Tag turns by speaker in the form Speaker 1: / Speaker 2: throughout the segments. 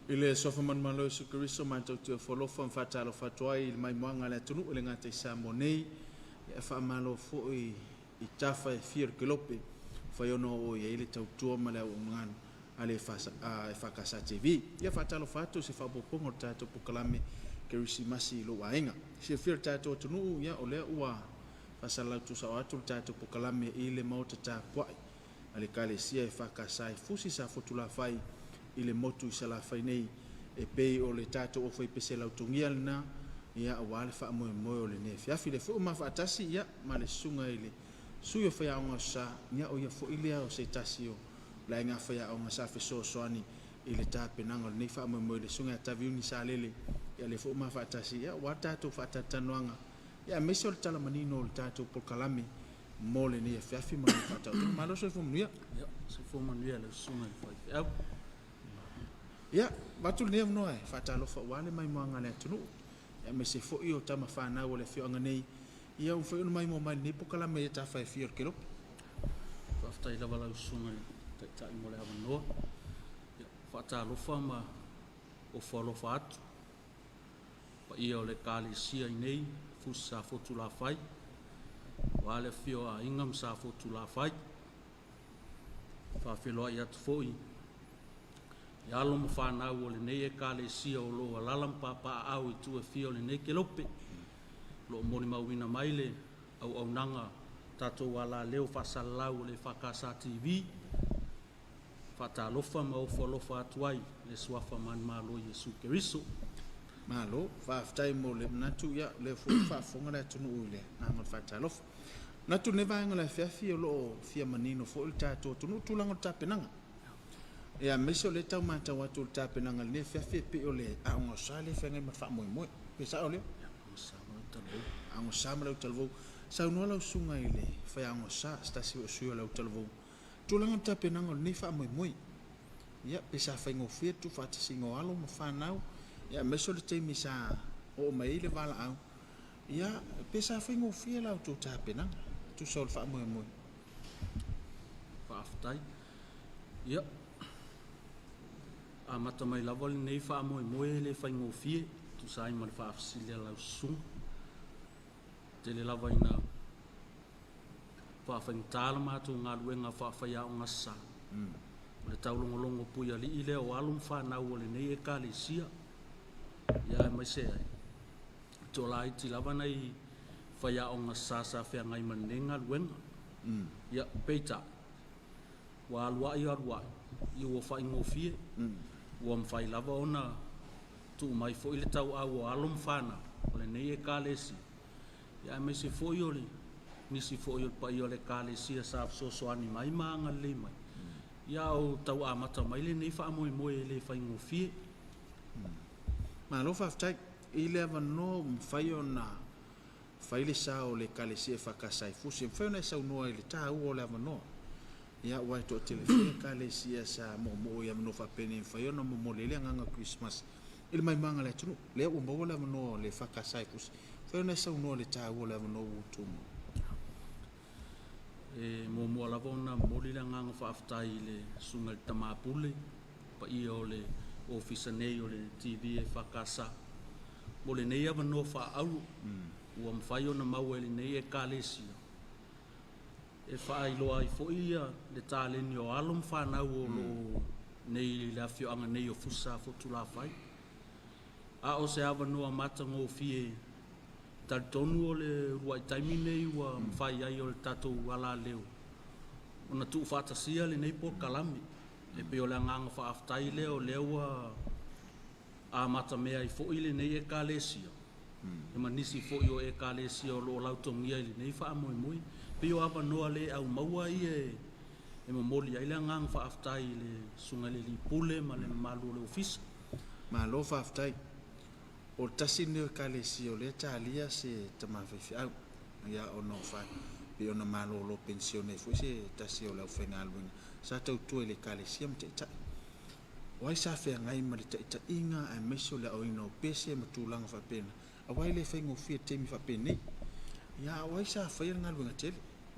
Speaker 1: I le suafa manumalo o Iesu Keriso matou te ofo alofa ma faatalofa atu ai i le maimoaga a le atunuu e le gata i Samoa nei, ae faamalo foi i tafa e fia o le kelope ua mafai ona oo i ai le tautua ma le auaunaga a le EFKS TV. Ia faatalofa atu i se faaopoopoga o le tatou polokalame Kerisimasi i lou aiga. Silafia e le tatou atunuu, ia o lea ua faasalalau tuusao atu le tatou polokalame i le maota tapuai a le Ekalesia EFKS i Fusi Safotulafai i le motu i Salafai nei, e pei o le tatou aufaipese lautogia lena ia aua le faamoemoe o lenei afiafi. O lea foi ua ma faatasi ia ma le susuga i le Sui o Faiaoga Aso Sa, ia o ia foi lea o se tasi o le aiga faiaoga sa fesoasoani i le tapenaga o lenei faamoemoe, le susuga ia Taviuni Salele, ia lea foi ua ma faatasi ia aua le tatou faatalatalanoaga ia aemaise o le tala manino o le tatou polokalame mo lenei afiafi ma lona faataotoga. Malo le soifua manuia.
Speaker 2: Ia, soifua manuia i lau susuga i le faifeau.
Speaker 1: Ia, avatu lenei avanoa e faatalofa aua le maimoaga a le atunuu, aemaise foi o tama fanau a le afioaga nei, ia ua mafai ona maimoa mai i lenei polokalame i atafa e fia o le kelope.
Speaker 2: Faafetai lava i lau susuga i le Taitai mo le avanoa. Ia, faatalofa ma ofo alofa atu i le paia o le Ekalesia i inei i Fusi Safotulafai, aua le afio o Aiga ma Safotulafai. E faafeiloai atu foi i alo ma fanau o lenei Ekalesia o lo o alaala ma papaaao i itu e fia o lenei kelope, o lo o molimauina mai le auaunaga a tatou alaleo faasalalau a le EFKS TV. Faatalofa ma ofo alofa atu ai i le suafa manumalo o Iesu Keriso.
Speaker 1: Malo, faafetai mo le manatu, ia o lea foi ua faafofoga le atunuu i le agaga o le faatalofa. Manatu i lenei vaega o le afiafi o lo o fia manino foi le tatou atunuu i le tulaga o le tapenaga. Ia aemaise o lea e tau matau atu i le tapenaga i lenei afiafi e pei o le Aoga Aso Sa lea e feagai ma le faamoemoe. Pe sao lea? Aoga Aso Sa ma le Autalavou. Saunoa lau susuga i le Faiaoga Aso Sa, se tasi foi o sui o le Autalavou, tulaga o le tapenaga o lenei faamoemoe. Ia pe sa faigofie le tuufaatasiga o alo ma fanau, ia aemaise o le taimi sa oo mai ai le valaau, ia pe sa faigofie la outou tapenaga e tusa o le faamoemoe?
Speaker 2: Faafetai. Ia, amata mai lava lenei faamoemoe e le faigofie e tusa ai ma le faafesili a lau susuga. E tele lava ina faafaigata la matou galuega faa-faiaoga Aso Sa, o le taulogologo puialii lea o alo ma fanau a lenei Ekalesia, aemaise ai e toalaiti lava nai faiaoga Aso Sa sa feagai ma lenei galuega. Ia, peitai, ua alu a'i alu a'i, ia ua faigofie, ua mafai lava ona tuu mai foi le tauau o alo ma fanau o lenei Ekalesia, aemaise foi o nisi foi o le paia o le Ekalesia sa fesoasoani mai ma agalelei mai, a o tau amata mai lenei faamoemoe e le faigofie.
Speaker 1: Malo faafetai i le avanoa ua mafai ona fai le sao o le Ekalesia EFKS i Fusi, e mafai ona e saunoa i le taua o le avanoa. Ia aua e toatele foi Ekalesia sa moomoo i avanoa faapenei e mafai ona momoli ai le agaga o le Kerisimasi i le maimoaga a le atunuu. Lea ua maua le avanoa o le EFKS i Fusi, e mafai ona e saunoa i le taua o le avanoa ua outou maua.
Speaker 2: E muamua lava ona momoli le agaga faafetai i le susuga i le Tama Pule, le paia o le Ofisa nei o le TV EFKS mo lenei avanoa faaauro ua mafai ona maua e lenei Ekalesia e faailoa ai foi le taleni o alo ma fanau o lo o nei i le afioaga nei o Fusi Safotulafai. A o se avanoa matagofie, talitonu o le uluai taimi lenei ua mafai ai o le tatou alaleo ona tuufaatasia lenei polokalame. E pei o le agaga faafetai lea o lea ua amatamea ai foi lenei Ekalesia ma nisi foi o Ekalesia o lo o lautogia i lenei faamoemoe. E pei o avanoa le aumaua ia e momoli ai le agaga faafetai i le susuga i le alii Pule ma le mamalu o le Ofisa.
Speaker 1: Malo faafetai. O le tasi lenei o Ekalesia o lea e talia se tama faifeau, ia ona pei ona malolo penisione ai foi se tasi o le aufaigaluega sa tautua i le Ekalesia ma taitai. O ai sa feagai ma le taitaiga aemaise o le aoina o pese ma tulaga faapena, aua e le faigofie i taimi faapenei. Ia a o ai sa faia le galuega tele?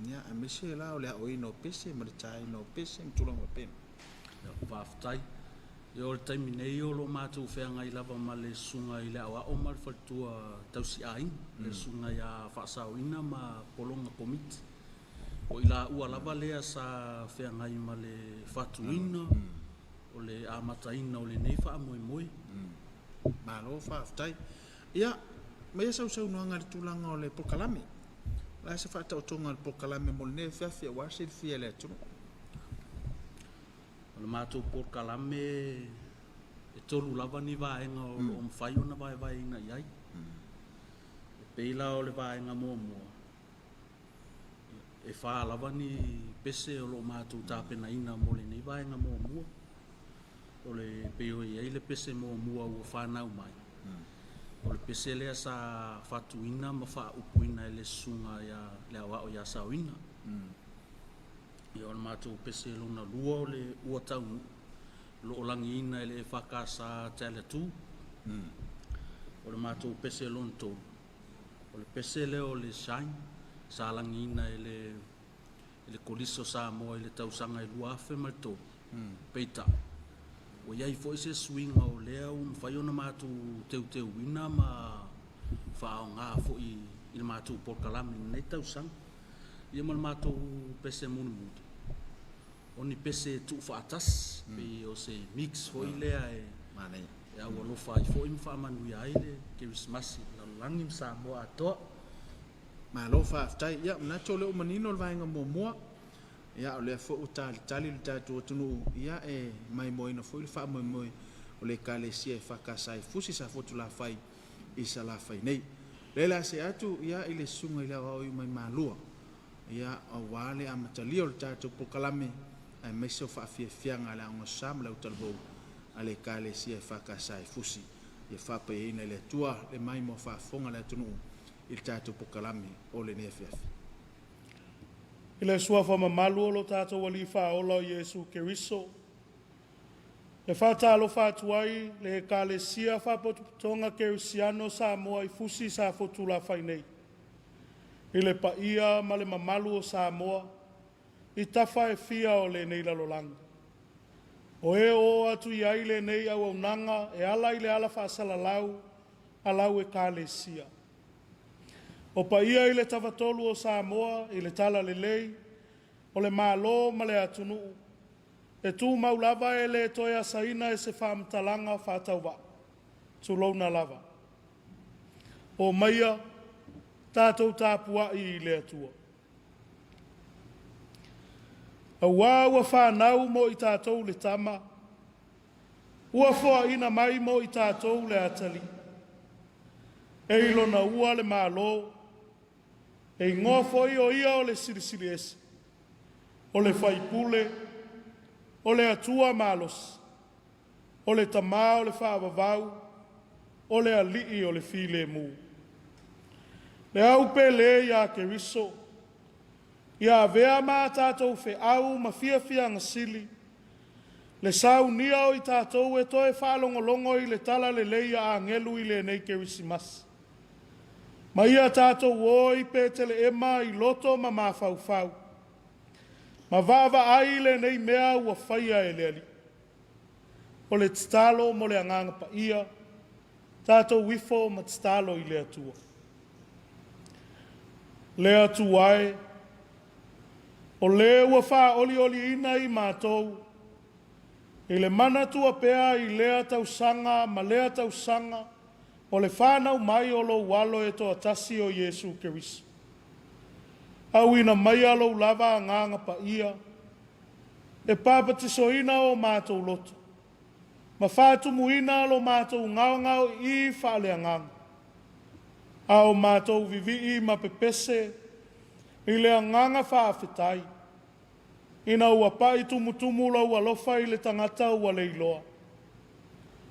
Speaker 1: Ia aemaise la o le aoina o pese ma le taina o pese ma tulaga faapena.
Speaker 2: Faafetai. Ia o le taimi nei o lo o matou feagai lava ma le susuga i le aoao ma le faletua tausiaiga, le susuga ia Faasaoina ma Pologa Komiti. O i laua lava lea sa feagai ma le faatuina o le amataina o lenei faamoemoe.
Speaker 1: Malo faafetai. Ia, maia sau saunoaga i le tulaga o le polokalame. O le a se faataotoga o le polokalame mo lenei afiafi aua le silafia e le atunuu?
Speaker 2: O le matou polokalame e tolu lava ni vaega o lo o mafai ona vaevaeina i ai. E pei la o le vaega muamua, e fa lava ni pese o lo o matou tapenaina mo lenei vaega muamua. O le pei o i ai le pese muamua ua fanau mai, o le pese lea sa faatuina ma faaupuina e le susuga ia le Aoao ia Saoina. Ia o le matou pese lona lua o le ua taunuu, o lo o lagiina e le EFKS Tele 2. O le matou pese lona tolu, o le pese lea o le Shine, sa lagiina e le Kolisi o Samoa i le tausaga e 2003, peitai, ua i ai foi se suiga o lea ua mafai ona matou teuteuina ma faaaoga foi i le matou polokalame i lenei tausaga. Ia ma le matou pese mulimuli, o ni pese tuufaatasi, pei o se mix foi lea e
Speaker 1: Manaia.
Speaker 2: e aualofa ai foi ma faamanuia ai le Kerisimasi i le lalolagi ma Samoa atoa.
Speaker 1: Malo faafetai. Ia, manatu o lea ua manino le vaega muamua. Ia, o lea foi ua talitali le tatou atunuu, ia e maimoaina foi le faamoemoe o le Ekalesia EFKS i Fusi Safotulafai i Salafai nei. O lea o le a see atu ia i le susuga i le Aoao mai Malua, ia aua le amatalia o le tatou polokalame aemaise o faafiafiaga a le Aoga Aso Sa ma le Autalavou a le Ekalesia EFKS i Fusi. Ia faapaiaina e le Atua le maimoa faafofoga a le atunuu i le tatou polokalame o lenei afiafi.
Speaker 3: I le suafa mamalu o lo tatou Alii Faaola o Iesu Keriso, e faatalofa atu ai le Ekalesia Faapotopotoga Kerisiano Samoa i Fusi Safotulafai nei, i le paia ma le mamalu o Samoa i tafa e fia o lenei lalolagi. O e o atu i ai lenei auaunaga e ala i le ala faasalalau a lau Ekalesia. O paia i le Tafatolu o Samoa i le Talalelei, o le Malo ma le atunuu, e tumau lava e le toe asaina e se faamatalaga faatauvaa. Tulouna lava. O maia, tatou tapuai i le Atua. Auā ua fanau mo i tatou le tama, ua foaina mai mo i tatou le atalii. E i lona ua le Malo, e igoa foi o ia o le Silisili Ese, o le Faipule, o le Atua malosi, o le Tama o le Faavavau, o le Alii o le Filemu. Le au pele ia Keriso, ia avea ma a tatou feau ma fiafiaga sili, le saunia o i tatou e toe faalogologo i le talalelei a agelu i lenei Kerisimasi. Ma ia tatou o i Petelehema i loto ma mafaufau, ma vaavaai lenei mea ua faia e le Alii. O le tatalo mo le agaga paia, tatou ifo ma tatalo i le Atua. Le Atua e, o le ua faaolioliina i matou, i le manatua pea i lea tausaga ma lea tausaga o le fanau mai o lou alo e toatasi o Iesu Keriso. Auina maia lou lava agaga paia, e papatisoina o matou loto, ma faatumuina lo matou gaogaoi'i faaleagaga. A o matou vivii ma pepese i le agaga faafetai, ina ua pai tumutumu lou alofa i le tagata ua leiloa.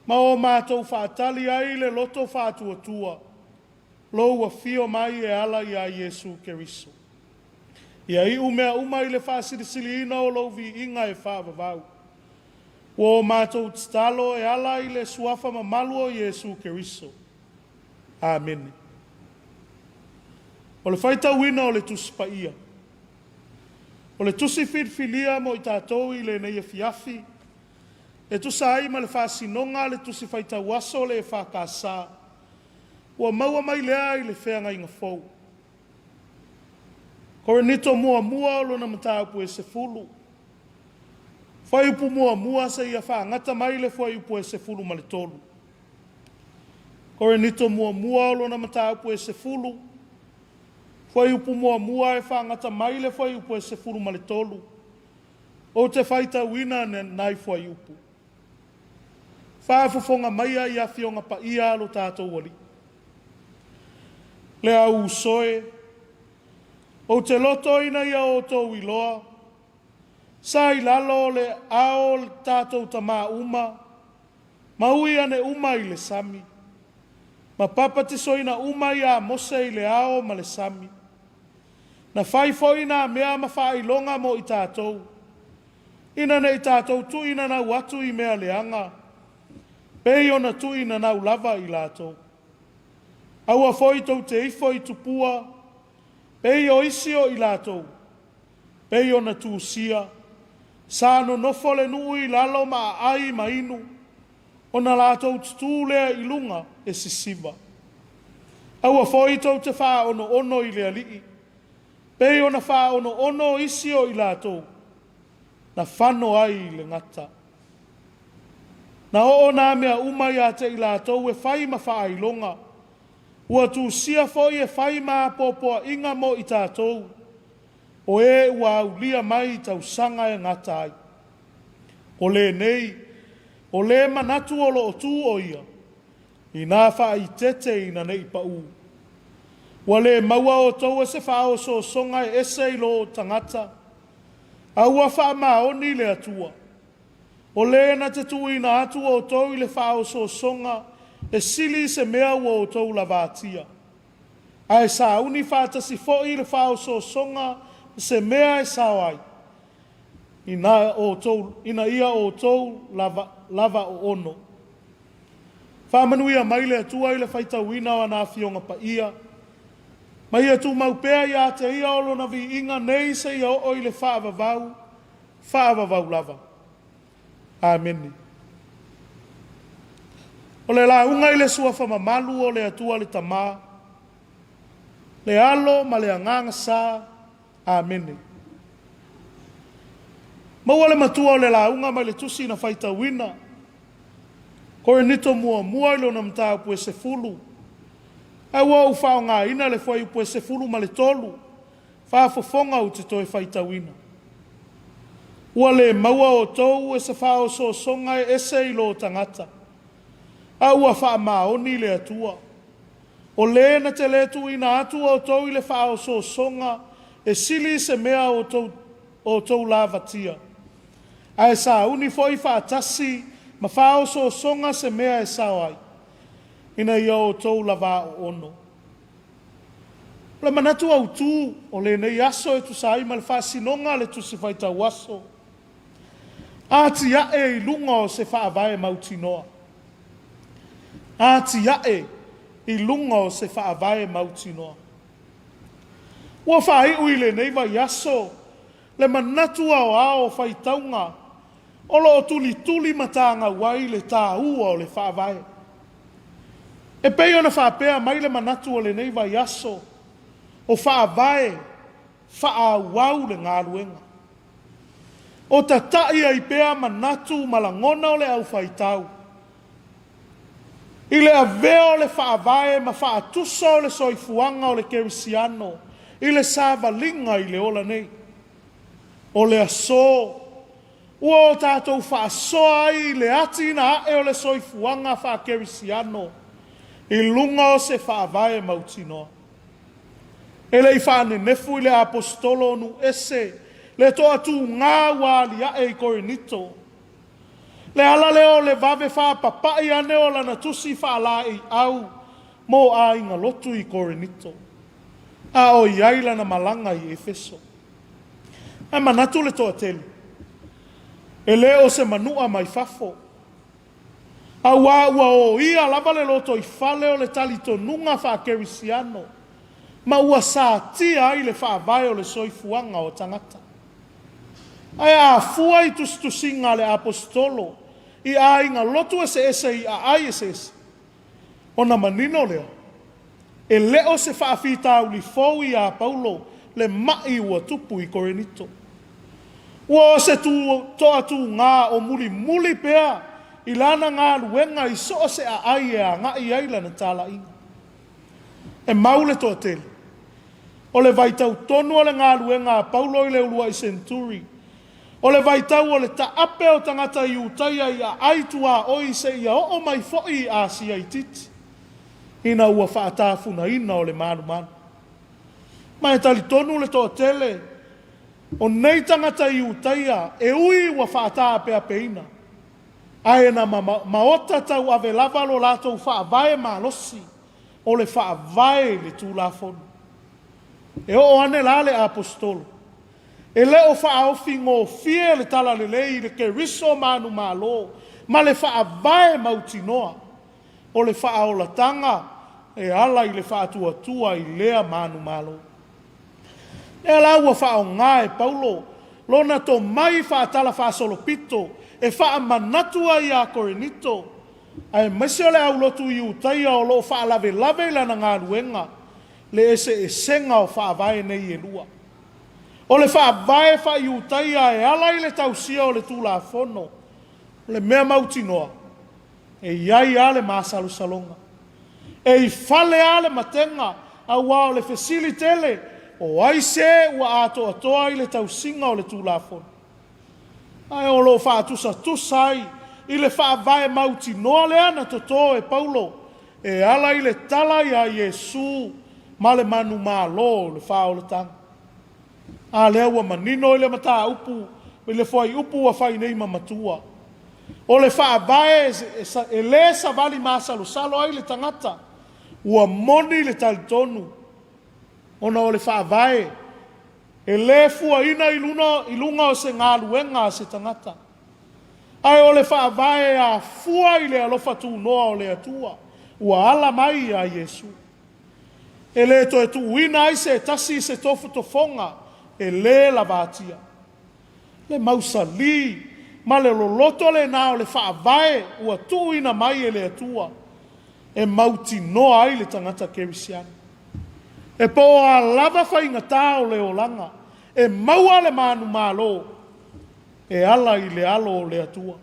Speaker 3: Ma o matou faatali ai le loto faatuatua, lou afio mai e ala ia Iesu Keriso. Ia iu mea uma i le faasilisiliina o lou viiga e faavavau. Ua o matou tatalo e ala i le suafa mamalu o Iesu Keriso. Amene. O le faitauina o le Tusi Paia. O le tusi filifilia mo i tatou i lenei afiafi, e tusa ai ma le faasinoga a le Tusi Faitau Aso o le EFKS, ua maua mai lea i le Feagaiga Fou. Korinito muamua o lona mataupu e 10, fuaiupu muamua seia faagata mai le fuaiupu e 13. Korinito muamua o lona mataupu e 10, fuaiupu muamua e faagata mai le fuaiupu e 13, ou te faitauina nai fuaiupu. Faafofoga maia i Afioga Paia a lo tatou Alii. Le au uso e, ou te loto ina ia outou iloa, sa i lalo o le ao o tatou tamā uma, ma ui ane uma i le sami, ma papatisoina uma ia Mose i le ao ma le sami. Na fai foi nā mea ma faailoga mo i tatou, ina ne i tatou tuuinanau atu i mea leaga, pei ona tuuinanau lava i latou. Aua foi tou te ifo i tupua, pei o isi o i latou, pei ona tusia, sa nonofo le nuu i lalo ma aai ma inu, ona latou tutū lea i luga e sisiva. Aua foi tou te faaonoono i le Alii, pei ona faaonoono isi o i latou, na fano ai i le gata. Na oo nā mea uma ia te i latou e fai ma faailoga, ua tusia foi e fai ma apoapoaiga mo i tatou, o e ua aulia mai i tausaga e gata ai. O lenei, o le manatu o lo o tu o ia, inā faaeteete ina ne i paū. Ua le maua outou e se faaosoosoga e ese i lo tagata, a ua faamaoni le Atua. O le na te tuuina atu outou i le faaosoosoga e sili i se mea ua outou lavatia. Ae sauni faatasi foi i le faaosoosoga se mea e sao ai, ina, outou, ina ia outou lava, lava oono. Faamanuia mai le Atua i le faitauina o ana afioga paia, ma ia tumau pea ia te ia o lona viiga nei seia oo i le faavavau, faavavau lava. Amene. O le lauga i le suafa mamalu o le Atua le Tama, le Alo ma le Agaga Sa. Amene. Maua le matua o le lauga mai le tusi na faitauina. Korinito muamua i lona mataupu e 10, ae ua ou faaaogaina le fuaiupu e 13, faafofoga ou te toe faitauina. Ua le maua outou e se faaosoosoga e ese i lo tagata, a ua faamaoni le Atua. O le na te le tuuina atu outou i le faaosoosoga e sili i se mea outou, outou lavatia, ae sauni foi faatasi ma faaosoosoga se mea e sao ai, ina ia outou lava oono. O le manatu autū o lenei aso e tusa ai ma le faasinoga a le Tusi Faitau Aso, atiae i luga o se faavae mautinoa. Atiae i luga o se faavae mautinoa. Ua faaiu i lenei vaiaso le manatu aoao o faitauga o lo o tulituli matagau ai le taua o le faavae. E pei ona faapea mai le manatu o lenei vaiaso, o faavae faaauau le galuega. O tatai ai pea manatu ma lagona o le aufaitau i le avea o le faavae ma faatusa o le soifuaga o le kerisiano i le savaliga i le ola nei. O le aso ua o tatou faasoa ai i le atinae o le soifuaga faakerisiano i luga o se faavae mautinoa. E le i faanenefu i le aposetolo o nuu ese le toatuga ua aliae i Korinito. Le ala lea o le vave faapapai ane o lana tusi faalaeiau mo aiga lotu i Korinito, a o i ai lana malaga i Efeso. Ae manatu le toatele, e le o se manua mai fafo, auā ua oia lava le lotoifale o le talitonuga faakerisiano, ma ua satia ai le faavae o le soifuaga o tagata. Ae a fua i tusitusiga a le aposetolo i aiga lotu eseese i aai eseese. Ona manino lea, e le o se faafitauli fou iā Paulo le ma'i ua tupu i Korinito. Ua o se toatuga o mulimuli pea i lana galuega i so o se aai e agai ai lana talaiga. E mau le toatele, o le vaitau tonu o le galuega a Paulo i le uluai senturi, o le vaitau o le taape o tagata Iutaia i aai tuaoi seia oo mai foi i Asia itiiti, ina ua faatafunaina o le malumalu. Ma e talitonu le toatele o nei tagata Iutaia e ui ua faataapeapeina, ae na maota tauave lava lo latou faavae malosi o le faavae i le Tulafono. E oo ane la le Aposetolo, e le o faaofigofie le Talalelei i le Keriso manumalo ma le faavae mautinoa o le faaolataga e ala i le faatuatua i lea manumalo. Lea la ua faaaoga e Paulo lona tomai faatalafaasolopito e faamanatu ai ia Korinito, aemaise o le aulotu Iutaia o lo o faalavelave i lana galuega, le eseesega o faavae nei e lua. O le faavae faa-Iutaia e ala i le tausia o le Tulafono, o le mea mautinoa, e i ai lava le masalosaloga. E i fale lava le matega, aua o le fesili tele, o ai se ua atoatoa i le tausiga o le Tulafono? Ae o lo o faatusatusa ai i le faavae mautinoa lea na toto e Paulo e ala i le tala iā Iesu ma le manumalo o le faaolataga. A lea ua manino i le mataupu i le fuaiupu ua fai nei ma matua. O le faavae e le savali masalosalo ai le tagata, ua moni le talitonu ona o le faavae e le fuaina i luga o se galuega a se tagata, ae o le faavae e afua i le alofa tunoa o le Atua ua ala mai iā Iesu. E le toe tuuina ai se tasi i se tofotofoga e le lavatia. Le mausali ma le loloto lena o le faavae ua tuuina mai e le Atua e mautinoa ai le tagata kerisiano. E po o a lava faigata o le olaga, e maua le manumalo e ala i le alo o le Atua.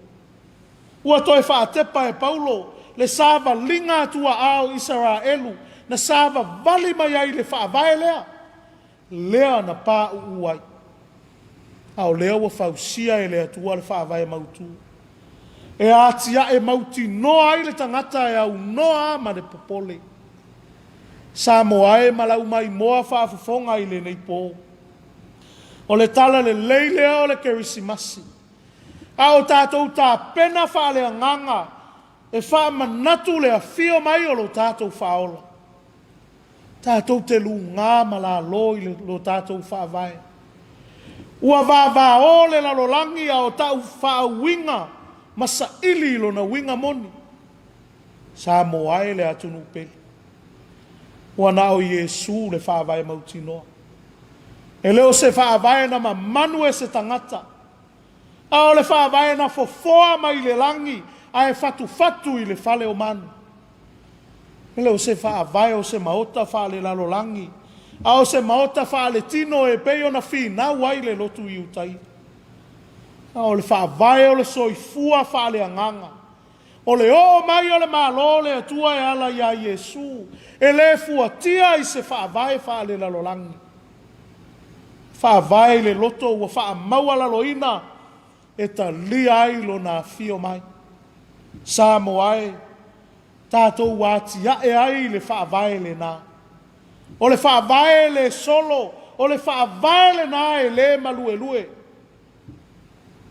Speaker 3: Ua toe faatepa e Paulo le savaliga a tuaa o Isaraelu na savavali mai ai i le faavae lea, lea na pauu ai. A o lea ua fausia e le Atua le faavae mautu, e atiae mautinoa ai le tagata e aunoa ma le popole. Samoa e ma lau maimoa faafofoga i lenei po. O le tala lelei lea o le Kerisimasi. A o tatou tapena faaleagaga e faamanatu le afio mai o lo tatou Faaola. Tatou te lugā ma lalo i lo tatou Faavae. Ua vavao le lalolagi a o ta'u faauiga ma saili i lona uiga moni. Samoa e le atunuu pele. Ua na o Iesu le Faavae mautinoa. E le o se faavae na mamanu e se tagata, a o le faavae na fofoa mai le lagi ae fatufatu i le fale o manu. E le o se faavae o se maota faalelalolagi, a o se maota faaletino e pei ona finau ai le lotu Iutaia. A o le faavae o le soifua faaleagaga, o le oo mai o le Malo o le Atua e ala iā Iesu, e le fuatia i se faavae faalelalolagi. Faavae i le loto ua faamaualaloina e talia ai lona afio mai. Samoa e, tatou atiae ai le faavae lena. O le faavae e le solo, o le faavae lena e le maluelue.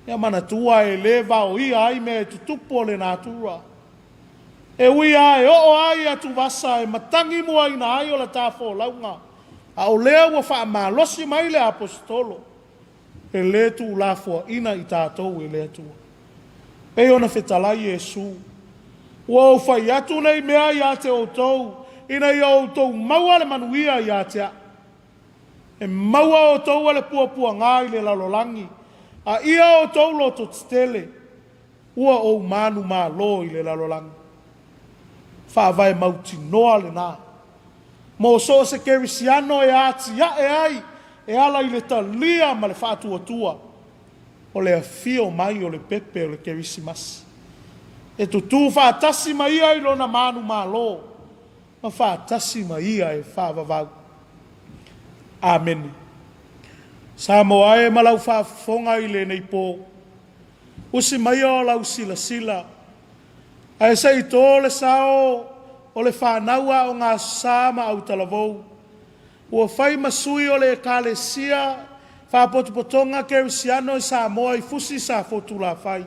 Speaker 3: Ia manatua e le vaoia ai mea e tutupu o le natura. E ui lava e oo lava i atuvasa e matagi muaina ai o la ta folauga, a o lea ua faamalosi mai le Aposetolo, e le tuulafoaina i tatou e le Atua. Pei ona fetalai Iesu, Ua ou fai atu nei mea ia te outou, ina ia outou maua le manuia ia te a'u. E maua outou e le puapuagā i le lalolagi, a ia outou lototetele. Ua ou manumalo i le lalolagi. Faavae mautinoa lena mo so o se kerisiano e atiae ai e ala i le talia ma le faatuatua o le afio mai o le pepe o le Kerisimasi, e tutū faatasi ma ia i lona manumalo ma faatasi ma ia e faavavau. Amene. Samoa e ma lau faafofoga i lenei po, usi maia o lau silasila, ae se i tō le sao o le fanau Aoga Aso Sa ma Autalavou, ua fai ma sui o le Ekalesia Faapotopotoga Kerisiano i Samoa i Fusi Safotulafai,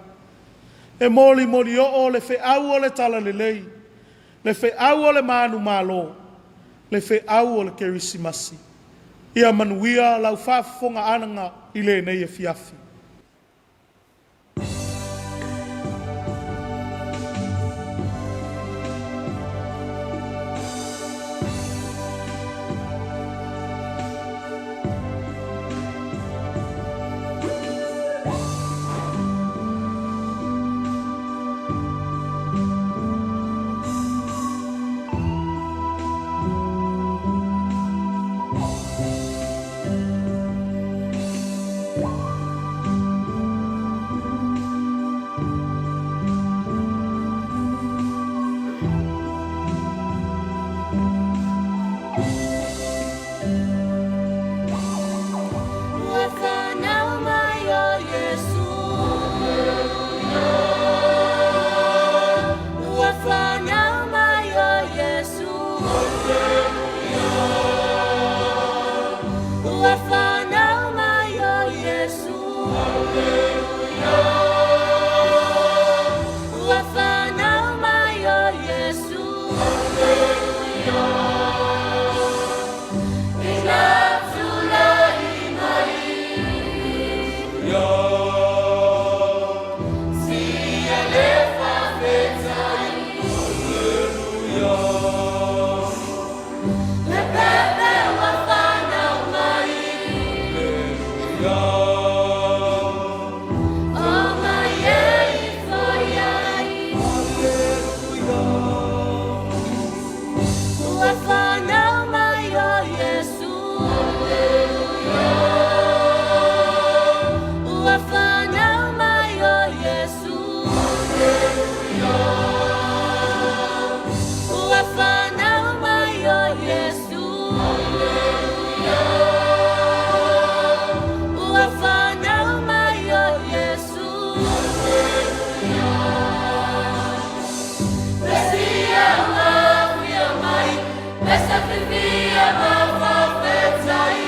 Speaker 3: e molimoli oo le feau o le Talalelei, le feau o le manumalo, le feau o le Kerisimasi. Ia manuia lau faafofogaaga i lenei afiafi.
Speaker 4: Ua fanau mai o Iesu. Ua fanau mai o Iesu. Ua fanau mai o Iesu. Ua fanau mai o Iesu. Ina tulai mai. Sia le faafetai. Le pepe ua fanau mai. O mai e ifo iai. Ua fanau mai o Iesu. Ua fanau mai o Iesu. Ua fanau mai o Iesu. Ua fanau mai o Iesu. Mesia ua afio mai, Mesia fiafia ma faafetai,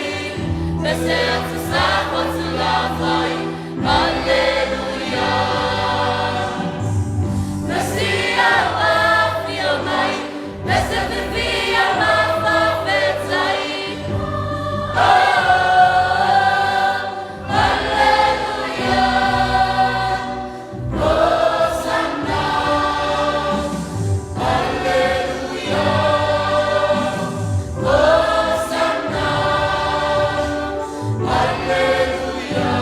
Speaker 4: Mesia Safotulafai, Aleluia. Mesia ua afio mai, Mesia fiafia ma faafetai. Oh, Aleluia. Hosanna. Alleluia. Hosanna. Alleluia.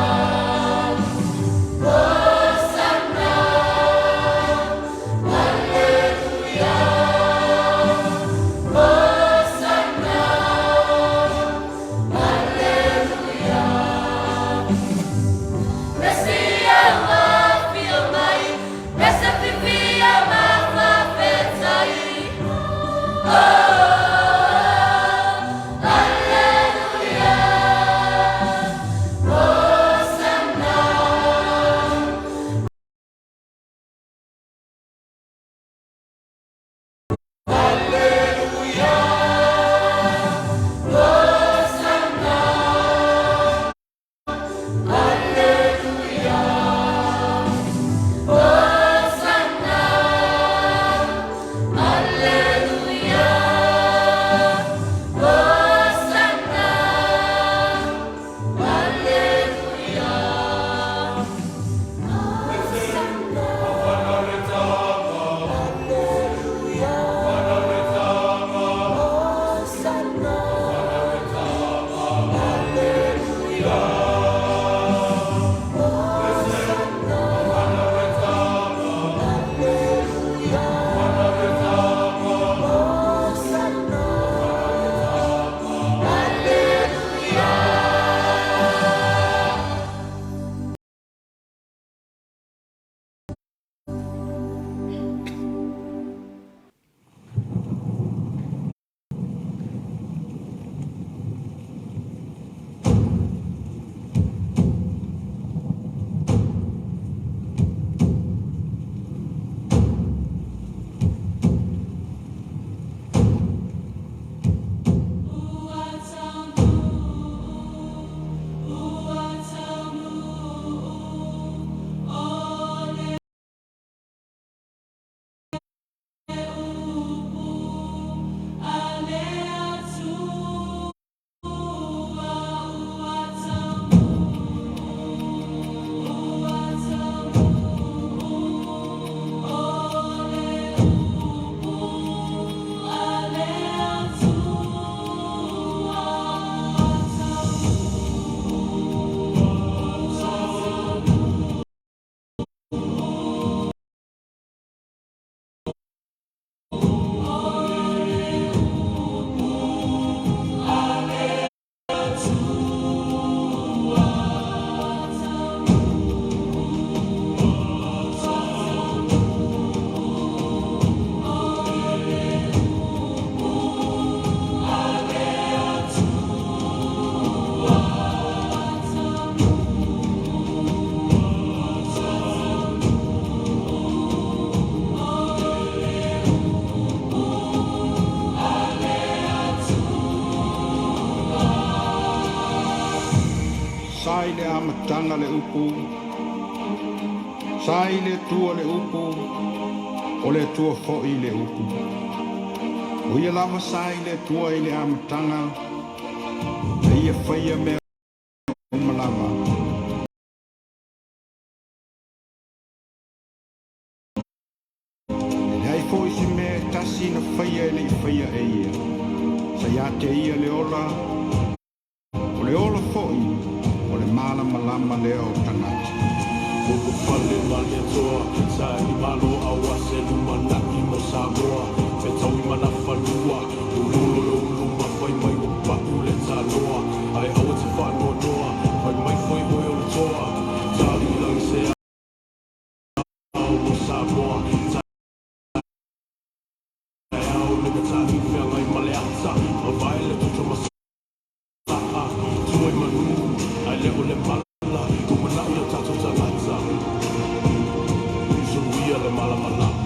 Speaker 5: Sa i le amataga le upu, sa i le Atua le upu, o le Atua foi le upu. O ia lava sa i le Atua i le amataga, na ia faia mea uma lava. E leai foi se mea e tasi na faia e le i faia e ia. Sa ia te ia le ola, o le ola foi, o le malamalama lea o tagata.
Speaker 6: Ua pale ma le Atua, sa i malo aua se lumanai mo Samoa. E tau i manafanua, ululo le ulu mafai mai ua pau le tanoa. Ae aua te faanoanoa, fai mai foi oe o le toa. Tali i lagi se ao mo Samoa. Taeao le matagi feagai ma le ata, mavae le toto masaa. Tua i manu, ae le o le mala, lumanai o tatou tagata. Suluia le malamalama.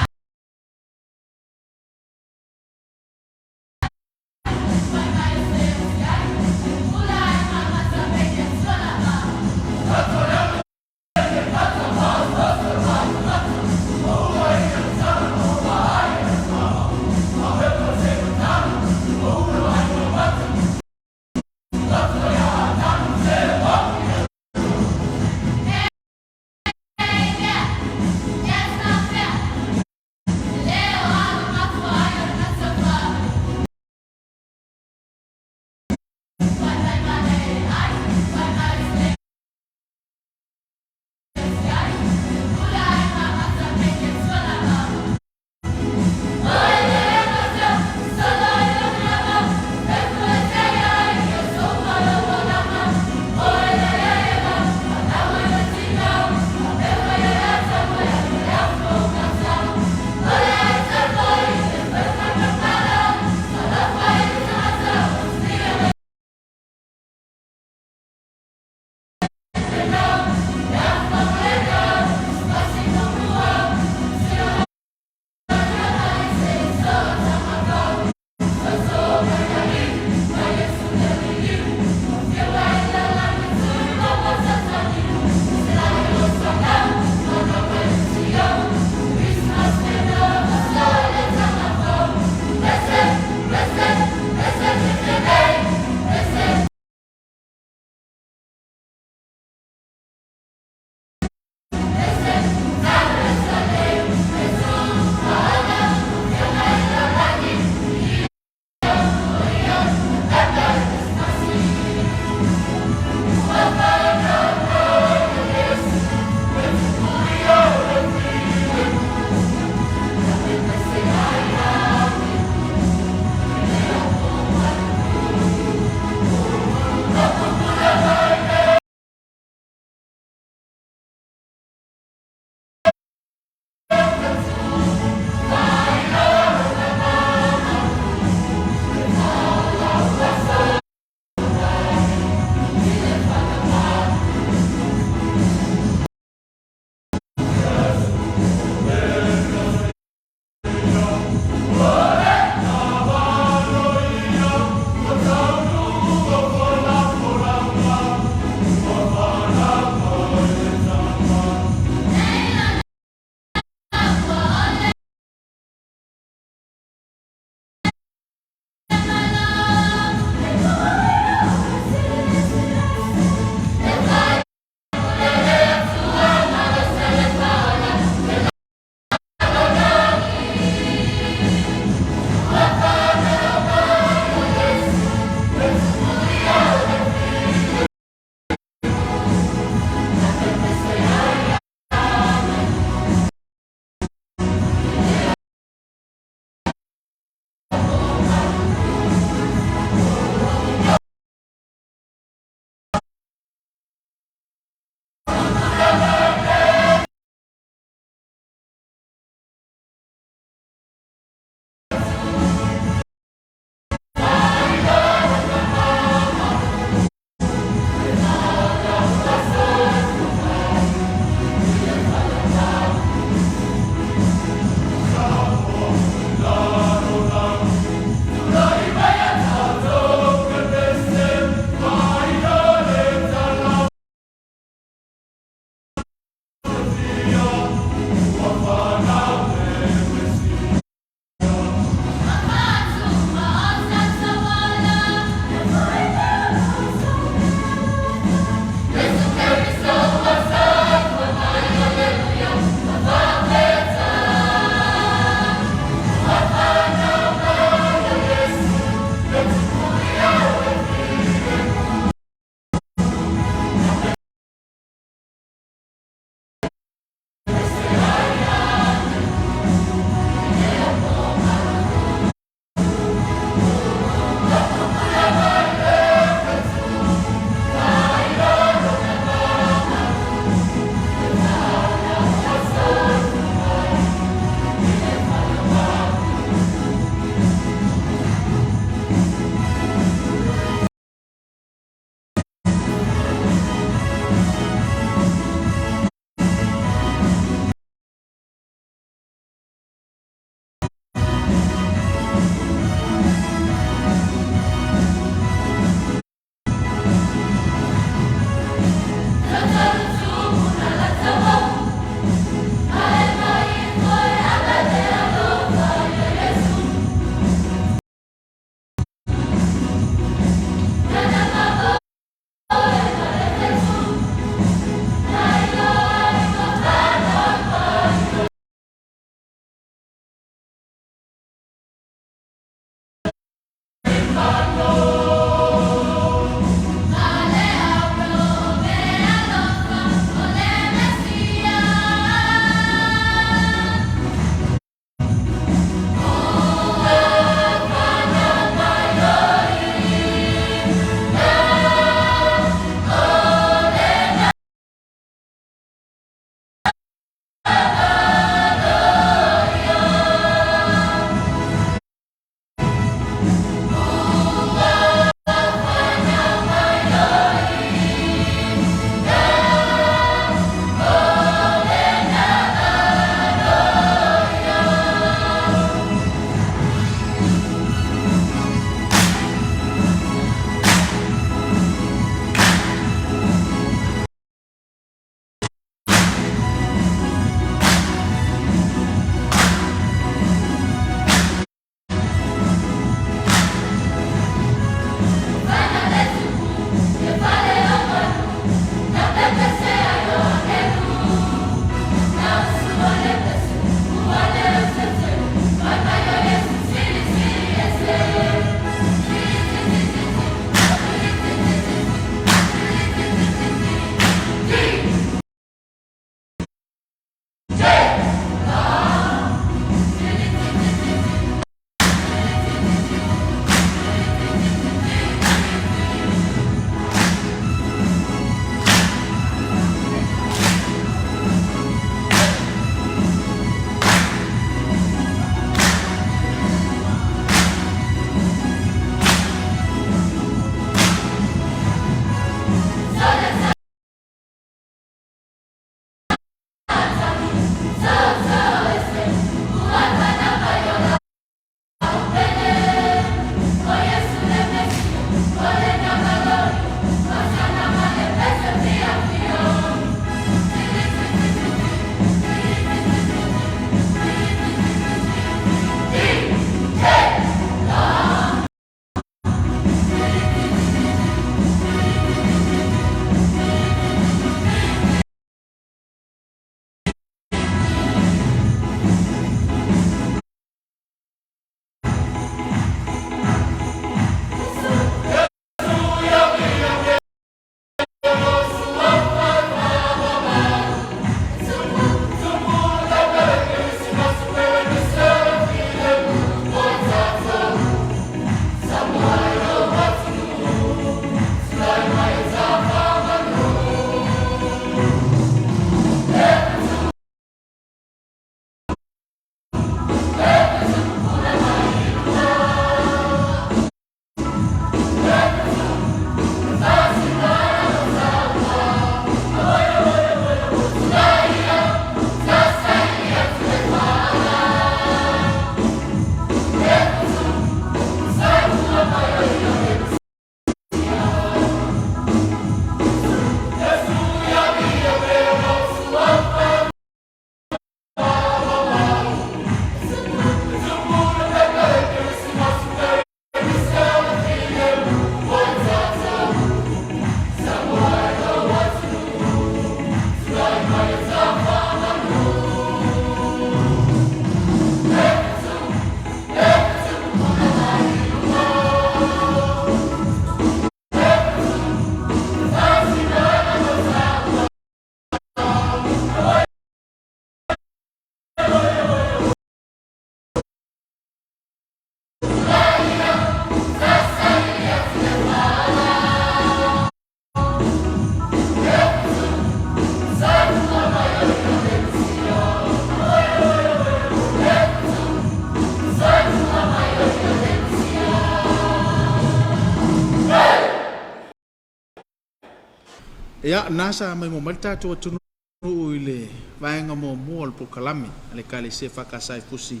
Speaker 1: Ia, na sa maimoa mai le tatou atunuu i le vaega muamua o le polokalame a le Ekalesia EFKS i Fusi,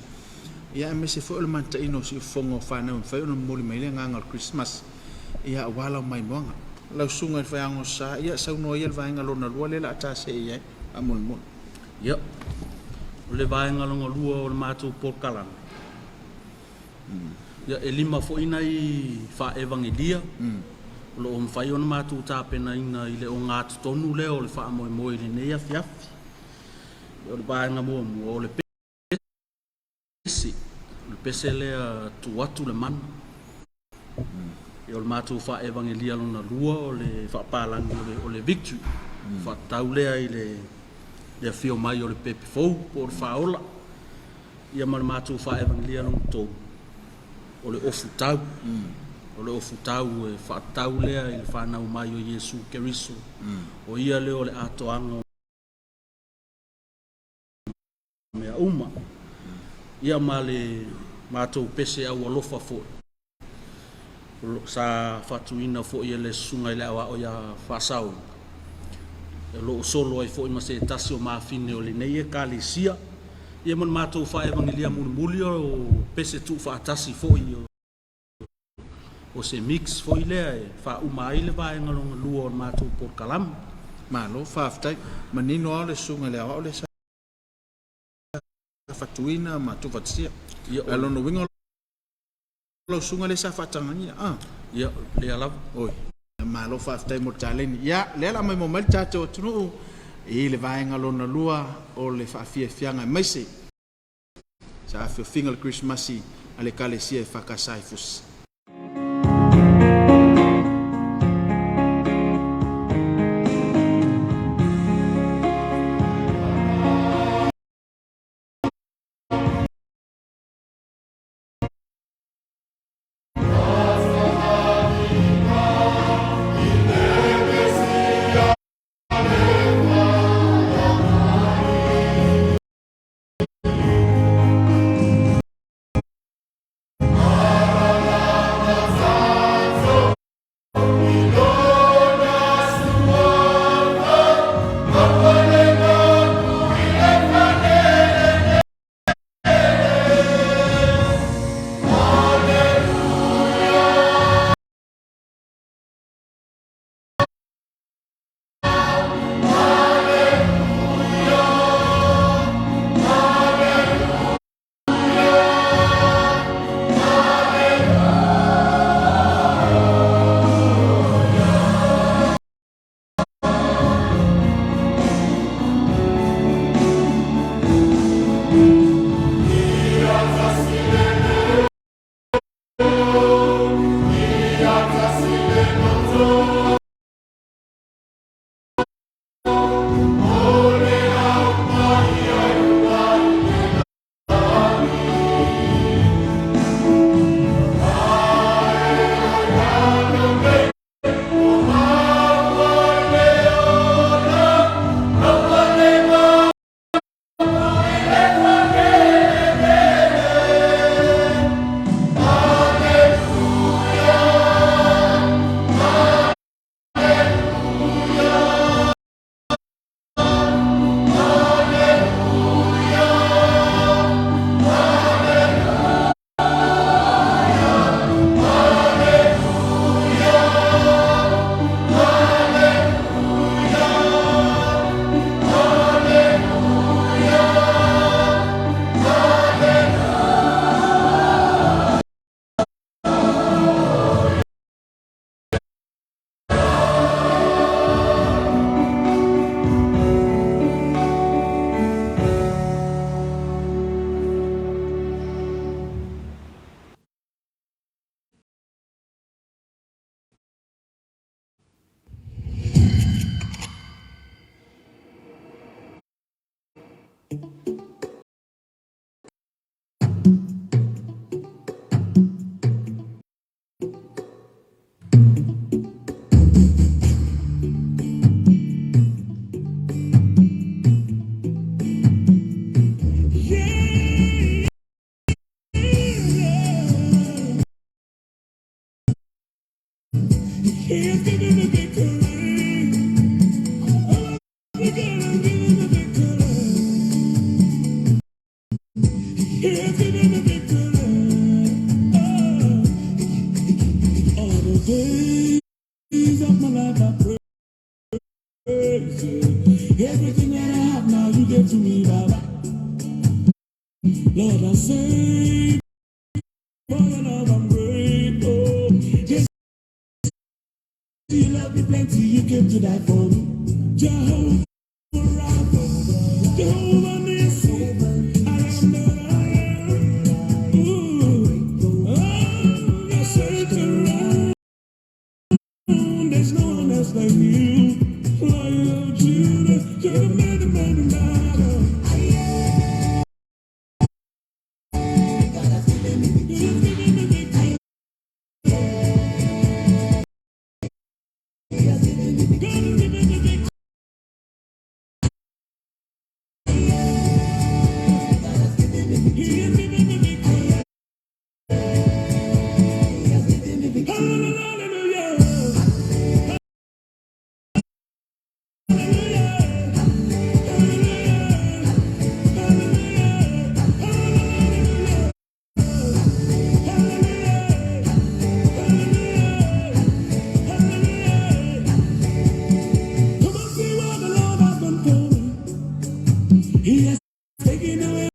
Speaker 1: ia aemaise foi o le mantaina o siufofoga o fanau e mafai ona momoli mai ai le agaga o le Kerisimasi, ia aua lau maimoaga. Lau Susuga i le Faiaoga o Sa, ia saunoa ia i le vaega lona lua lea o le a ta see i ai, faamolemole.
Speaker 2: Ia, o le vaega lona lua o le matou polokalame, Ia, e lima foi nai faa-evagelia o lo o mafai ona matou tapenaina i le ogatotonu lea o le faamoemoe i lenei afiafi. O le vaega muamua, o le pese, o le pese lea tuu atu le mana. Ia, o le matou faa-evagelia lona lua, o le faapalagi o le victory, faatatau lea i le afio mai o le pepe fou po o le faaola. Ia ma le matou faa-evagelia lona tolu, o le ofutau. O le ofutau e faatatau lea i le fanau mai o Iesu Keriso, o ia lea o le atoaga o mea uma. Ia ma le matou pese aualofa foi, sa faatuina foi e le Susuga i le Aoao ia Faasaoina, o lo o solo ai foi ma se tasi o mafine o lenei Ekalesia. Ia ma le matou faaevagelia mulimuli o pese tuufaatasi foi o se mix foi lea e faauma ai le vaega lona lua o le matou polokalame.
Speaker 1: Malo faafetai. Manino lava o le Susuga i le Aoao lea sa fatuina ma tuufaatasia.
Speaker 2: Ia,
Speaker 1: Ae o lona uiga o lau susuga lea sa faatagagia a?
Speaker 2: Ia, lea lava.
Speaker 1: Oi, malo faafetai mo le taleni. Ia, lea la a maimoa mai le tatou atunuu i le vaega lona lua o le faafiafiaga aemaise sa afiofiga o le Kerisimasi a le Ekalesia EFKS i Fusi.
Speaker 6: days of my life I praise you. Everything that I have now you gave to me, Baba. Lord, I say for your love I'm grateful. Jesus, you love me plenty, you came to die for me. Jehovah Rapha, Jehovah Nissi, I am that I am. Ooh, oh, I search around, there's no one else like you. Lion of Judah, you're the man, the man, the battle. You've given me victory. God has given me victory. He has given me victory. Hallelujah. Come and see what the Lord has done for me. He has taken away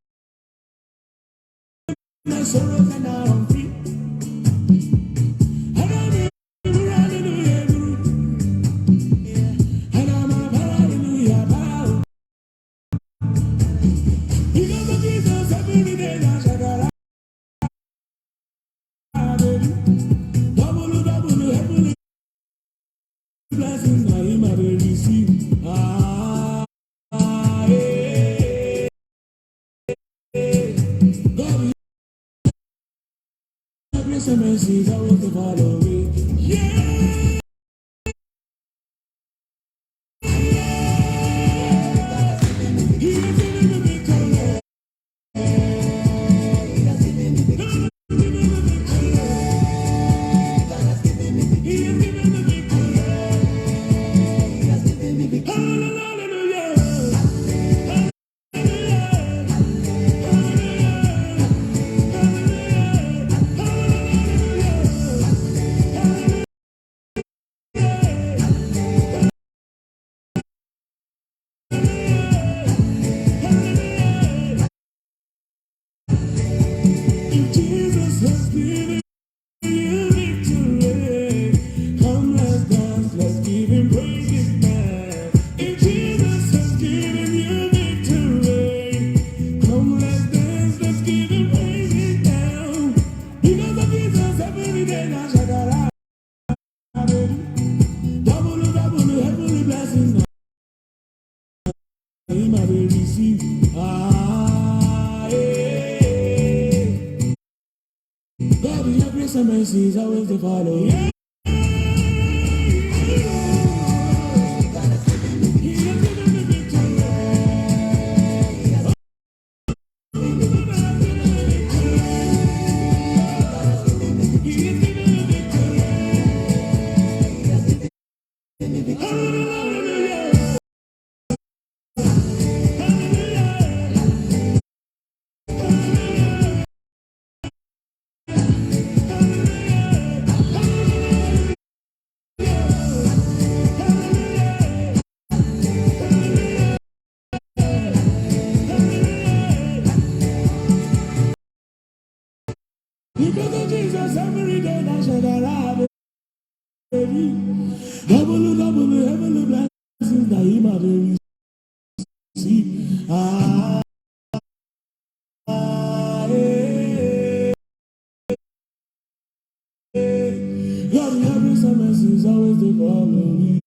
Speaker 6: my sorrows and now I'm free. And I'm a hallelujah, and I'm a hallelujah. bow. Because of Jesus, every day I shout hallelujah. Double, double, heavenly blessings now him I dey receive. Ah, eh. God, your grace and mercy is always to follow me. Yeah. He has given me victory. He has given me victory. Hallelujah. If Jesus has given you victory, come let's dance, let's give him praise now. If Jesus has given you victory, come let's dance, let's give him praise now. Because of Jesus, every day now, shakara, double, double, heavenly blessings now, him I will receive. Ah, eh. God, your grace and mercy is always to follow. Yeah. He has given me victory. He has given me victory. Hallelujah. Because of Jesus, every day I shall arrive. Double, double, heavenly blessings that he might receive. Ah, eh. God, your grace and mercy is always to follow me.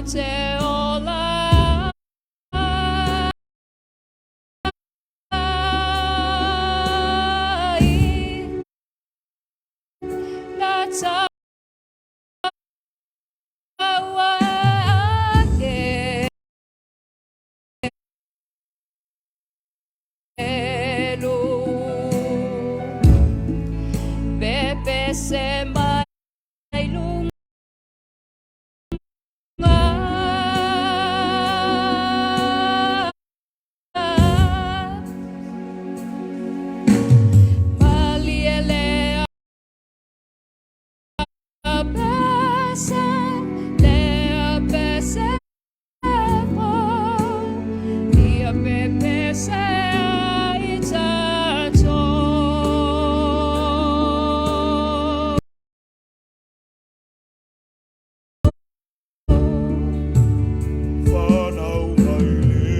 Speaker 4: Ou te ola ai nā taua ake elu. Pepese mai lunga. Malie le pese, le pese po, ia pepese ai tatou.
Speaker 3: Whanau mai le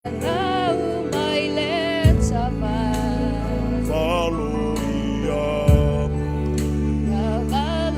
Speaker 4: Whanau mai le tama.
Speaker 3: Valo ia
Speaker 4: Valo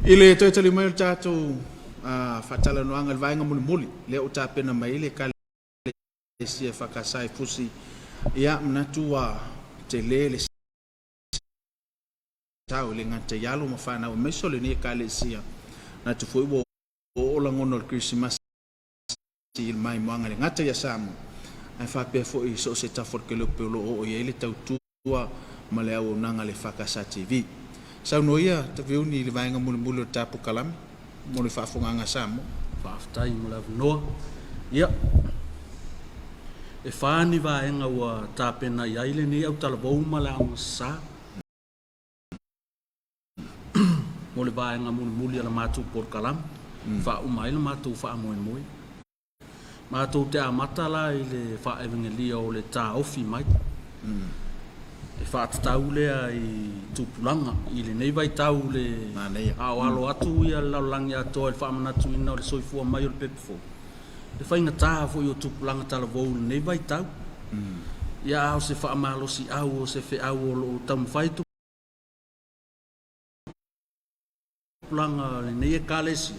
Speaker 1: I le toe tali mai o le tatou faatalanoaga i le vaega mulimuli lea ua tapena mai ai le Ekalesia EFKS i Fusi, ia manatu ua tele le sao e le gata i alo ma fanau aemaise o lenei Ekalesia. Manatu foi ua oo lagona o le Kerisimasi i le maimoaga e le gata ia Samoa ae faapea foi i so o se tafa o le kelope o lo o oo i ai le tautua ma le auaunaga a le EFKS TV. Saunoa ia Taveuni i le vaega mulimuli o le ta polokalame mo le faafofogaaga a Samoa.
Speaker 2: Faafetai mo le avanoa. Ia, e fa ni vaega ua tapena i ai lenei autalavou ma le aoga sasa mo le vaega mulimuli a le matou polokalame, faauma ai le matou faamoemoe. Matou te amata la i le faaevegelia o le taofi mai. E faatatau lea i tupulaga i lenei vaitau le a o alo atu ia le lalolagi atoa i le faamanatuina o le soifua mai o le pepe fou. Le faigata foi o tupulaga talavou i lenei vaitau. Ia a o se faamalosiau o se feau o lo o taumafai tupulaga o lenei Ekalesia,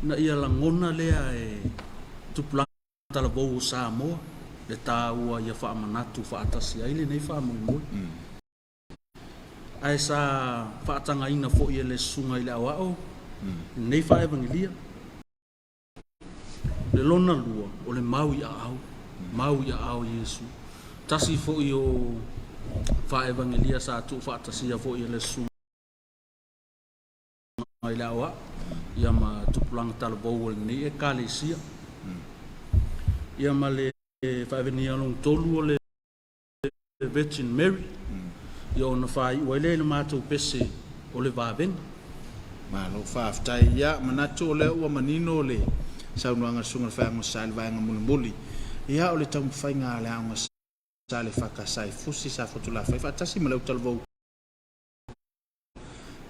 Speaker 2: ina ia lagona lea e tupulaga talavou o Samoa le taua ia faamanatu faatasi ai lenei faamoemoe. Ae sa faatagaina foi e le Susuga i le Aoao lenei faaevagelia. Le lona lua, o le mau i aao, mau i aao o Iesu. Tasi foi o faaevagelia sa tuufaatasia foi e le Susuga i le Aoao ia ma tupulaga talavou o lenei Ekalesia. Ia ma le faaevagelia lona tolu o le Virgin Mary, ia ona faaiu ai lea i le matou pese o le vavega.
Speaker 1: Malo faafetai. Ia, manatu o lea ua manino le saunoaga a le Susuga i le Feagaiga Sa i le vaega mulimuli. Ia, o le taumafaiga a le Aoga Sa le EFKS i Fusi Safotulafai faatasi ma le autalavou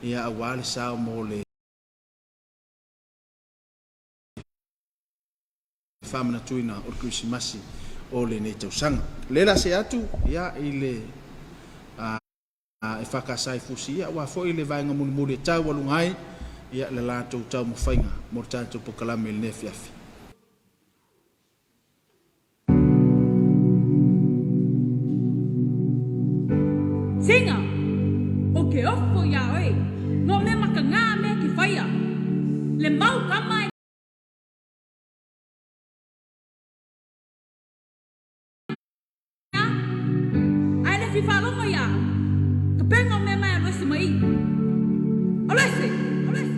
Speaker 1: ia aua le sao mo le faamanatuina o le Kerisimasi o lenei tausaga. O lea la see atu ia i le EFKS i Fusi ia aua foi le vaega mulimuli e taualuga ai ia le latou taumafaiga mo le tatou polokalame i lenei afiafi.
Speaker 7: Siga, o ke ofo iā oe, no mea ma ka ngā mea ke whaia. Le mau kama e Ae le fi faalogo iā ka penga o mea mai alu ese mai i. Alu ese! Alu ese!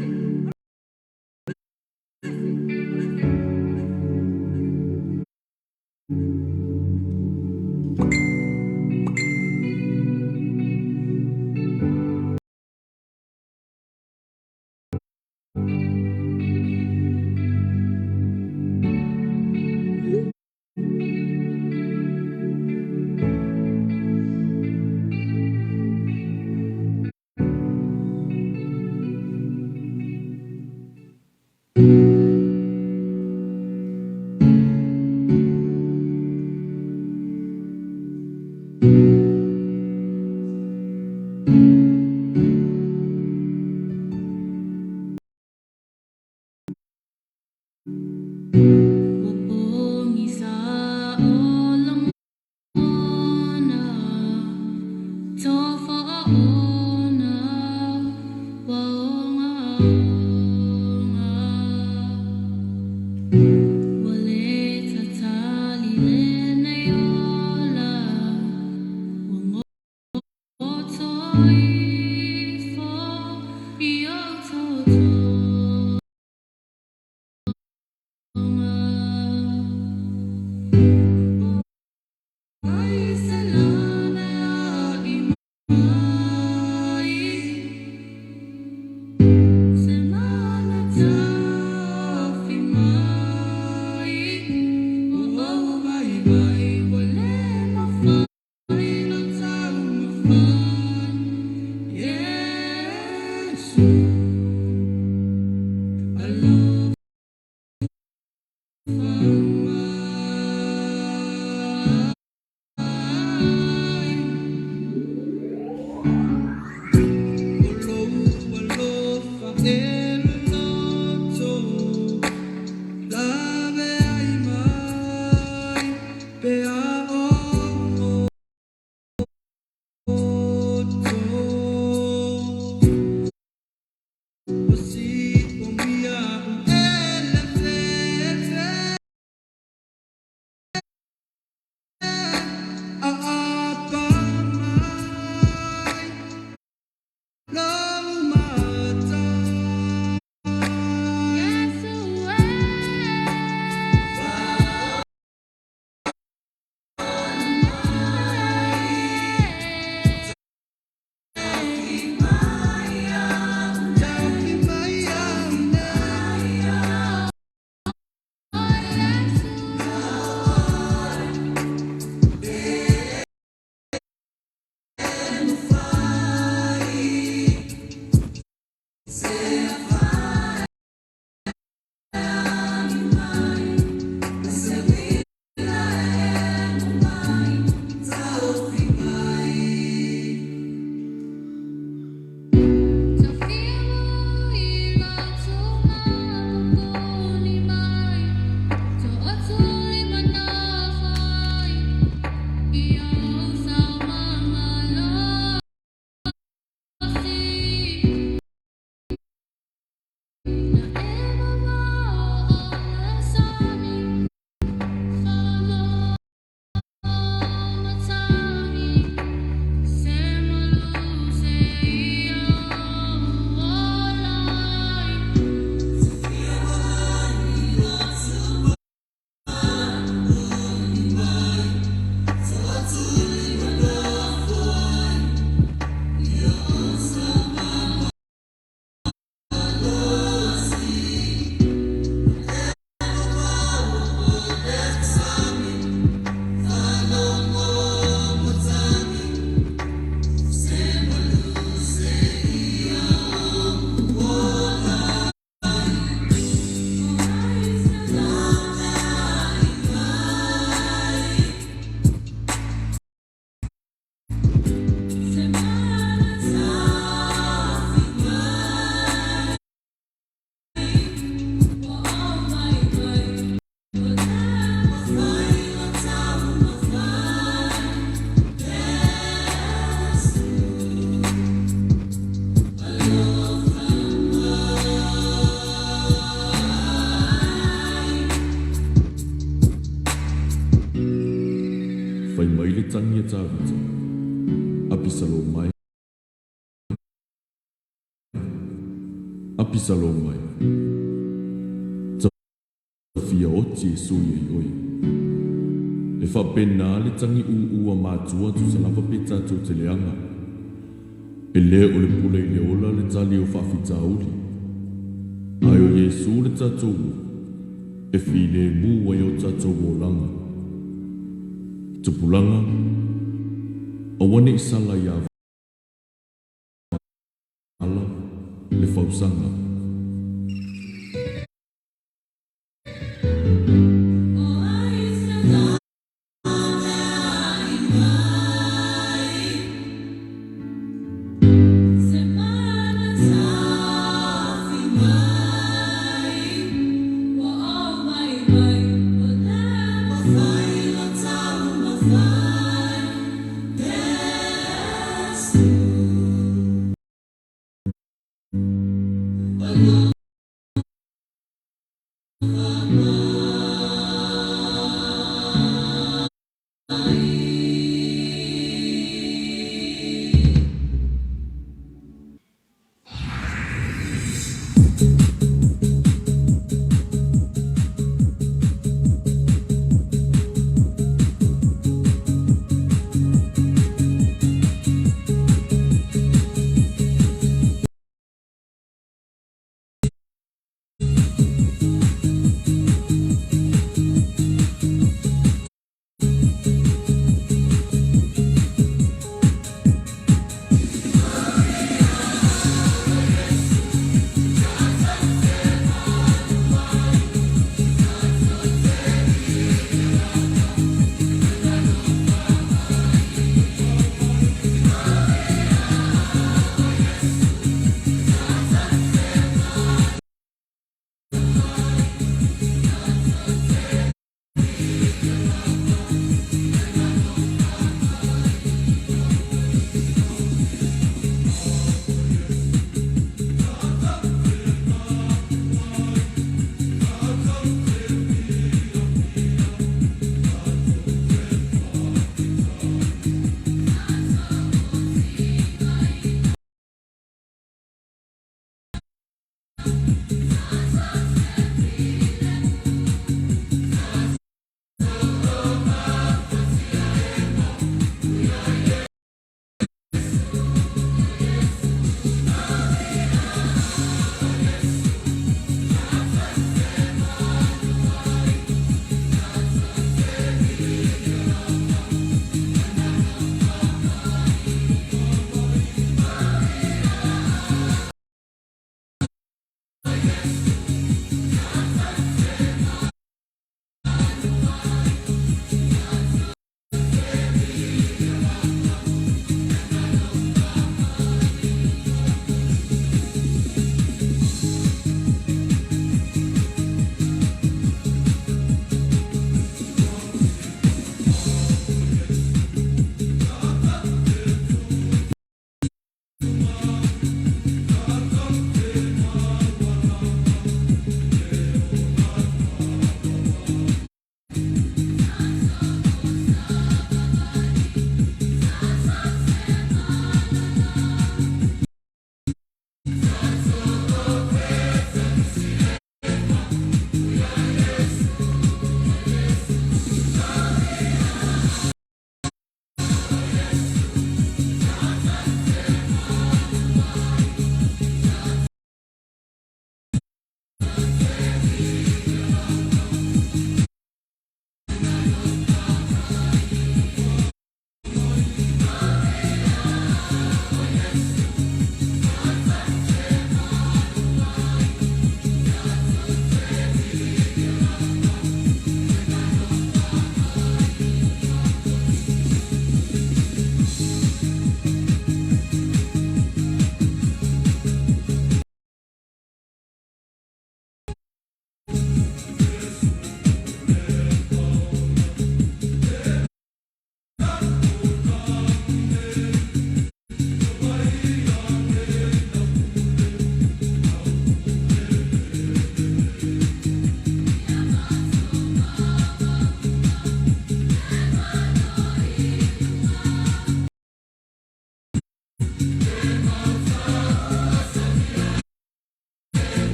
Speaker 6: Fai mai le tagi a Tavita, Apisaloma e, Apisaloma e, Tafia oti e sui ai oe. E faapena le tagi ūū a matua tusa lava pe tatou te leaga. E le o le pule i le ola le tali o faafitauli. Ae o Iesu le tatou uo, e filemu ai o tatou olaga. Tupulaga, aua ne i sala ia vala le fausaga.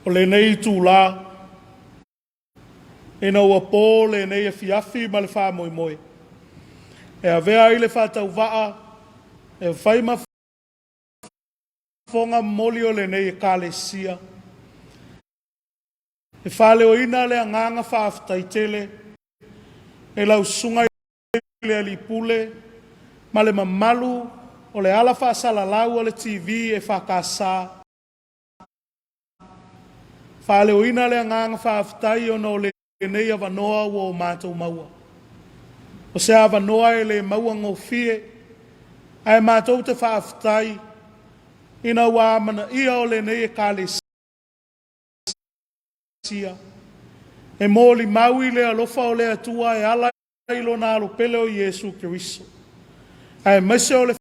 Speaker 3: O lenei itulā, ina ua po lenei afiafi ma le faamoemoe, e avea ai le faatauvaa e fai ma fofoga momoli o lenei Ekalesia, e faaleoina le agaga faafetai tele i lau susuga i le Alii Pule ma le mamalu o le ala faasalalau o le TV EFKS. Faaleoina le agaga faafetai ona o lenei avanoa ua o matou maua. O se avanoa e le maua gofie, ae matou te faafetai ina ua amanaia o lenei Ekalesia e molimau i le alofa o le Atua e ala i lona alo pele o Iesu Keriso, aemaise o le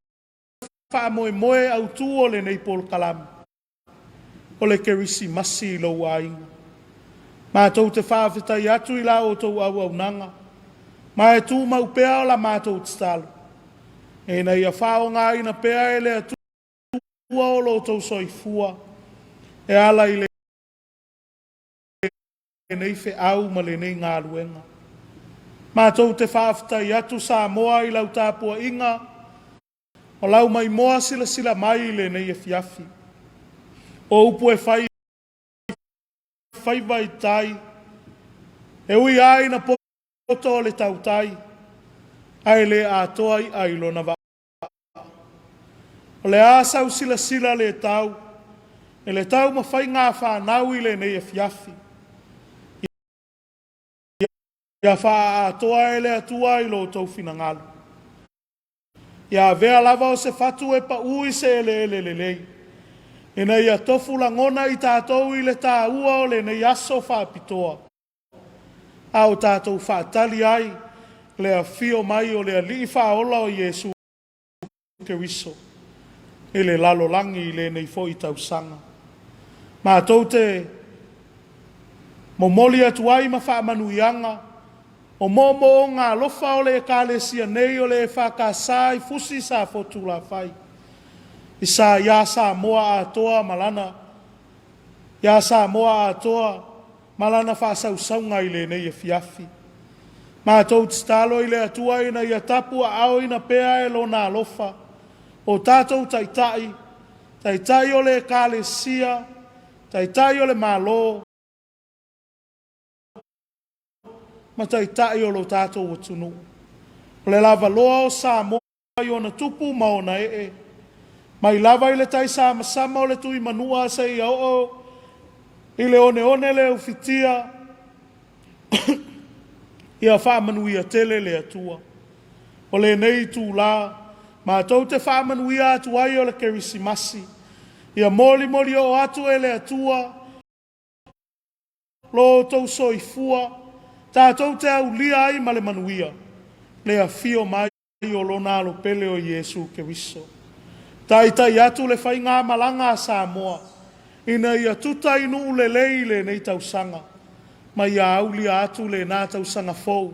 Speaker 3: faamoemoe autu o lenei polokalame, o le Kerisimasi i lou aiga. Matou te faafetai atu i la outou auaunaga, ma e tumau pea la matou tatalo, ina ia faaaogaina pea e le Atua o lo outou soifua e ala i lenei feau ma lenei galuega. Matou te faafetai atu Samoa i lau tapuaiga o lau maimoa silasila mai i lenei afiafi. O upu e fai faiva i tai, e ui lava ina poto o le tautai, ae le atoa i'a i lona vaa. O le a sau silasila le tau i le taumafaiga a fanau i lenei afiafi. Ia faaatoa e le Atua i lo outou finagalo. Ia avea lava o se fatu e pau i se eleele lelei, ina ia tofu lagona i tatou i le taua o lenei aso faapitoa, a o tatou faatali ai le afio mai o le Alii Faaola o Iesu Keriso i le lalolagi i lenei foi tausaga. Matou te momoli atu ai ma faamanuiaga o moomooga alofa o le Ekalesia nei o le EFKS i Fusi Safotulafai, i sa iā Samoa atoa ma lana iā Samoa atoa ma lana faasausauga i lenei afiafi. Matou tatalo i le Atua ina ia tapuaaoina pea e lona alofa o tatou taitai, taitai o le Ekalesia, taitai o le Malo, ma taitai o lo tatou atunuu. O le lavaloa o Samoa i ona tupu ma ona ee, mai lava i le taisamasama o le Tuimanua seia oo i le oneone le ufitia, ia faamanuia tele le Atua. O lenei itulā, matou te faamanuia atu ai o le Kerisimasi, ia molimoli oo atu e le Atua lo outou soifua, tatou te aulia ai ma le manuia, le afio mai o lona alo pele o Iesu Keriso. Taitai atu le faigamalaga a Samoa, ina ia tuta i nuu lelei i lenei tausaga, ma ia aulia atu lena tausaga fou.